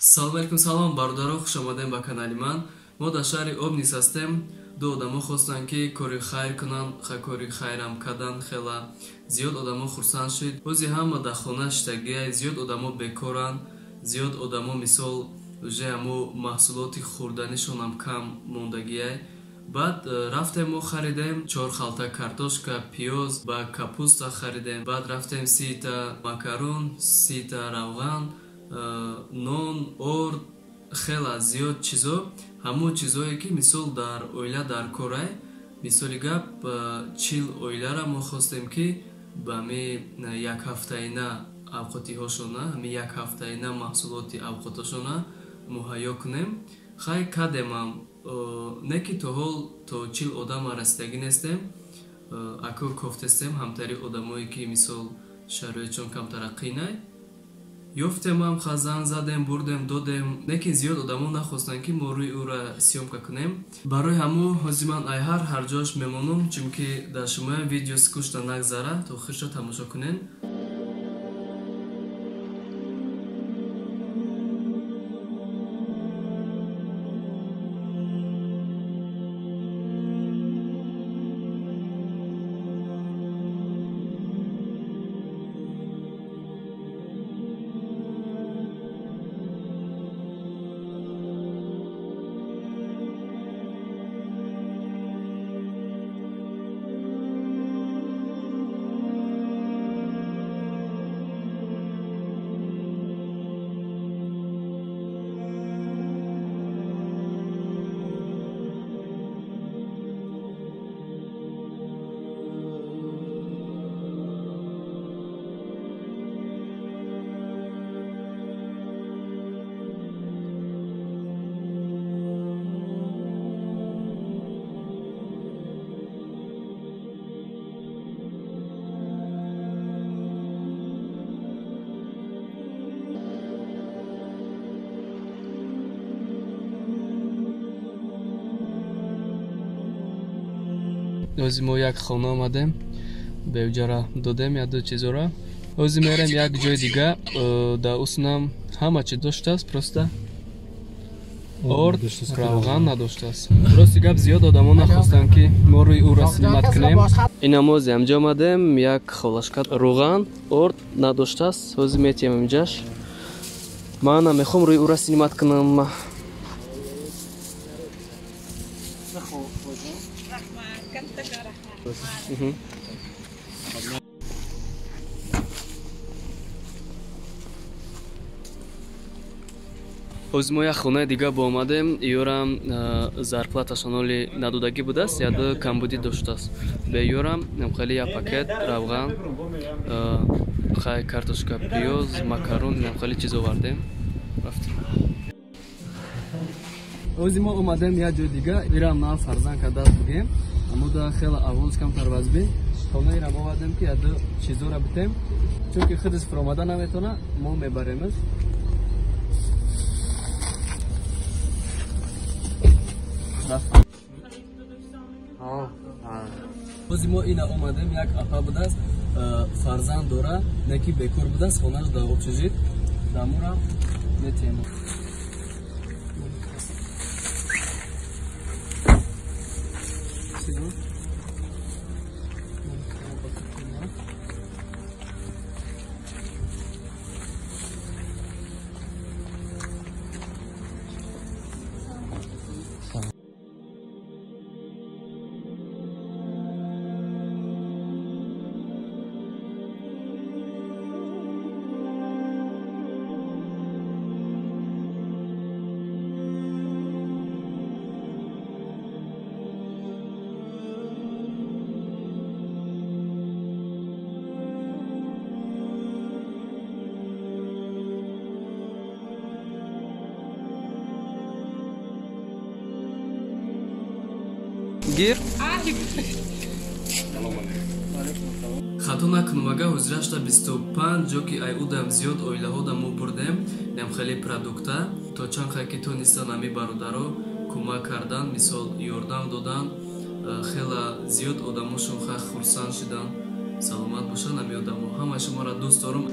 Салом алейкум, салом бародаро, хуш омадем ба канали ман. Мо дар шаҳри Обнинск ҳастем. Ду одамо хостанд, ки кори хайр кунанд, кори хайрам кардан. Хела зиёд одамо хурсанд шуд. Ҳози ҳама дар хона шиштагия, зиёд одамо бекоранд, зиёд одамо мисол уже ҳамо маҳсулоти хӯрданишонам кам мондагиай. Баъд рафтем, мо харидем 4 халта картошка, пиёз ба капуста харидем. Баъд рафтем 30-та макарон, 30-та равған, нон, орд, хела зиёд чизо. Ҳамон чизое ки мисол дар оила дар корай. Мисоли гап, 40 оилара мо хостем, ки ба ҳами як ҳафтаина авқотиҳошона, ҳами як ҳафтаина маҳсулоти авқотошона муҳайё кунем. Хай кадемам, не ки то ҳол то 40 одама расидагӣ нестем. Ако кофтестем ҳамтари одамое ки мисол шароитшон камтара қийнай. Ёфтемам, хазан задем, бурдем, додем. Лекин зиёд одамо нахостанд, ки мо рӯи ӯра съёмка кунем. Барои ҳамо ҳози ман ай ҳар ҷош мемонам, чунки дар шумоям видео скучно нагзара, то охирша тамошо кунен. Ҳози мо як хона омадем, бевҷара додем як ду чизора. Ҳози мерем як ҷои дига, дар уснам ҳама чи доштааст, просто орд, равған надоштааст. Рости гап, зиёд одамо нахостанд, ки мо рӯи ӯра снимать кунем. Ина мо ҳози ҳамҷо омадем, як холашка равған, орд надоштааст. Ҳози метиҳем инҷаш. Ман мехоҳам рӯи ӯра снимать кунам. Ҳози мо як хонаи дига боомадем. Ёрам зарплаташон оли надодагӣ будааст, яду камбудӣ доштааст. Бе ёрам хеле як пакет равған, хай картошка, пиёз, макарон, хеле чиз овардем. Рафтем. Ҳози мо омадем як ҷои дига, ирам нав фарзанд кардааст бугем. Амуда хела аввалш камтар вазбин. Хонаирам овардем, ки яду чизора битем, чунки худаш фуромада наметавона, мо мебаремаш. Ҳози мо ина омадем, як апа будааст, фарзанд дора, не ки бекор будааст, хонаш дар общежит. Дамура метиҳем. Гир. Хато накунам, ага ҳозирашта 25 ҷо ки ай удам зиёд оилаҳода мо бурдем, ням хеле продукта, то чанд хай ки тонистан ами бародаро кӯмак кардан, мисол ёрдам додан, хела зиёд одамошон хай хурсанд шидан. Саломат бошанд ами одамо. Ҳамаи шуморо дӯст дорам.